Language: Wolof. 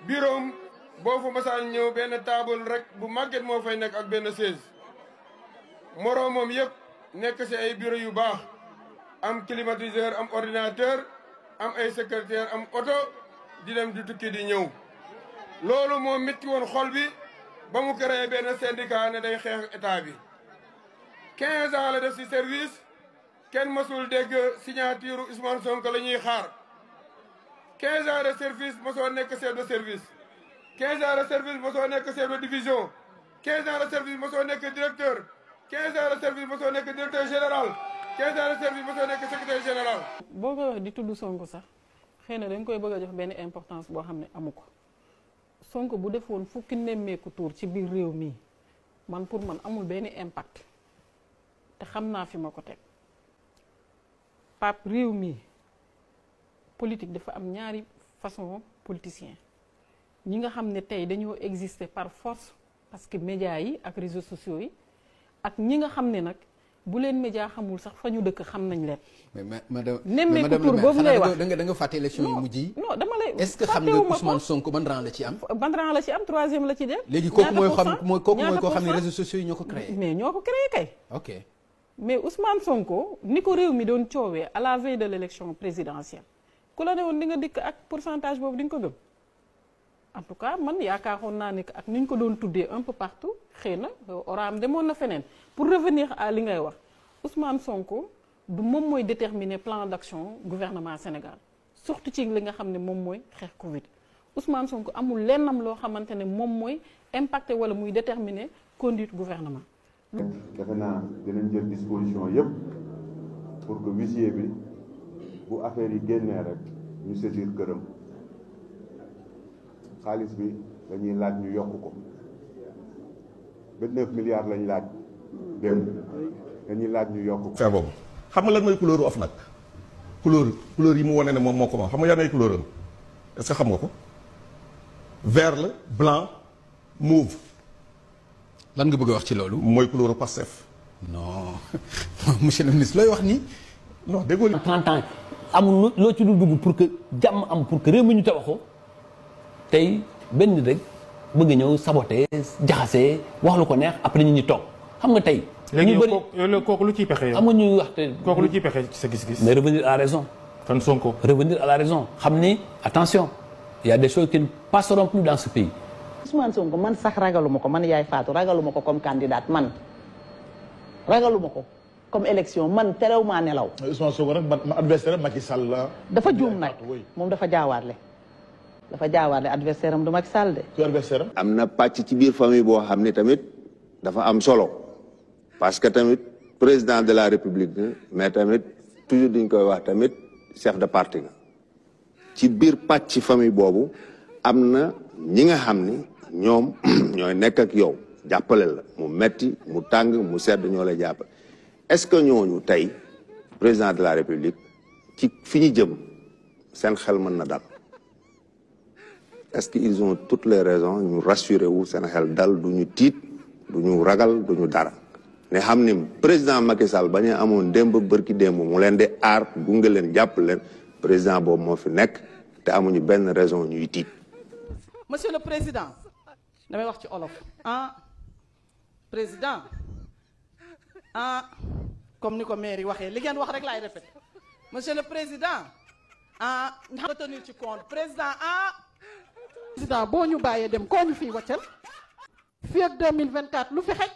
bureau boo fa masaan ñëw benn table rek bu màgget moo fay nekk ak benn chaise moroomam yëpp nekk ci ay bureau yu baax am climatiseur am ordinateur am ay secrétaire am oto di dem di tukki di ñëw loolu moo métti woon xol bi ba mu créé benn syndicat ne day xeex état bi 15 ans la def ci service kenn mësul dégg signature Ousmane Sonko la ñuy xaar 15 ans de service mosoo nekk chef de service 15 ans de service mosoo nekk chef de division 15 ans de service mosoo nekk directeur 15 ans de service mosoo nekk directeur général 15 ans de service mosoo nekk secrétaire général. boo koy wax di tudd Sonko sax xëy na dañ koy bëgg a jox benn importance boo xam ne amu ko Sonko bu defoon fukki nemmeeku tuur ci biir réew mi man pour man amul benn impact te xam naa fi ma ko teg Pape réew mi politique dafa am ñaari façon politicien ñi nga xam ne tey dañoo exister par force parce que médias yi ak réseaux sociaux yi ak ñi nga xam ne nag bu leen média xamul sax fa ñu dëkk xam nañ leen. mais madame nemmeeku tur boobu ngay wax da nga fàtte élection yu mujj yi. non dama lay est-ce que xam nga Ousmane Sonko ban rang la ci am. ban rang la ci am 3e la ci dem. léegi kooku mooy koo xam ne réseaux sociaux yi ñoo ko créé. mais ñoo ko créé kay. ok mais Ousmane Sonko ni ko réew mi doon coowee à la veille de l'élection présidentielle ku la ne woon di nga dikk ak pourcentage boobu di nga ko gëm. en tout cas man yaakaaroon naa ni ak ni ñu ko doon tuddee un peu partout xëy na oraam demoon na feneen pour revenir à li ngay wax Ousmane Sonko du moom mooy déterminer plan d'action gouvernement Sénégal surtout ci li nga xam ne moom mooy xeex Covid Ousmane Sonko amul lennam loo xamante ne moom mooy impacter wala muy déterminer conduite gouvernement. defe naa dinañ jël disposition yépp pour que huissier bi bu affaire yi génnee rek ñu saisir këram. xaalis bi dañuy laaj ñu yokk ko 29 milliards lañ laaj démb dañuy laaj ñu yokk ko. fin boobu xam nga lan mooy couleur OFNAC couleur yi mu wane ne moom moo ko moom xam nga yan ay couleur am est-ce que xam nga ko vert la blanc mauve. lan nga bëgg a wax ci loolu. mooy couleur Pastef. non monsieur le ministre looy wax nii. non déggoo li 30 ans amul loo ci dugg pour que jàmm am pour que réew mi ñu tabaxoo tey benn nit rek bëgg ñëw saboter jaxase wax lu ko neex après ñu toog xam nga tey. léegi yow kooku lu ciy pexe yow. xam nga ñuy wax te. kooku lu ciy pexe ci sa gis-gis. mais revenir à la raison. kon Sonko. revenir à la raison xam ni attention il y a des choses qui ne passeront plus dans ce pays. Ousmane Sonko man sax ragaluma ko man yaay Fatou ragaluma ko comme candidate man ragaluma ko comme élection man terew maa nelaw. Ousmane Sonko nag man adversaire Macky Sall la. dafa juum nag moom dafa jaawaarle. dafa jaawaale adversaire am du Macky Sall de. ku adversaire am na pàcc ci biir famille boo xam ne tamit dafa am solo parce que tamit président de la république mais tamit toujours duñ koy wax tamit chef de parti nga ci biir pàcc famille boobu am na ñi nga xam ni ñoom ñooy nekk ak yow jàppale la mu metti mu tàng mu sedd ñoo lay jàppale est-ce que ñooñu tey président de la république ci fi ñu jëm seen xel mën na dal. est-ce qu'ils ont toutes les raisons ñu rassurer wu seen xel dal du ñu tiit du ñu ragal du ñu dara ne xam ni président Macky Sall ba ñu amoon démb bërki démb mu leen di aar gunge leen jàpp leen président boobu moo fi nekk te amuñu benn raison ñuy tiit. monsieur le président damay wax ci olof président comme ni ko maire yi waxee li ngeen wax rek laay répété monsieur le président nga tenir ci compte président président boo ñu bàyyee dem koo ñu fii waccal fii ak 2024 lu fi xej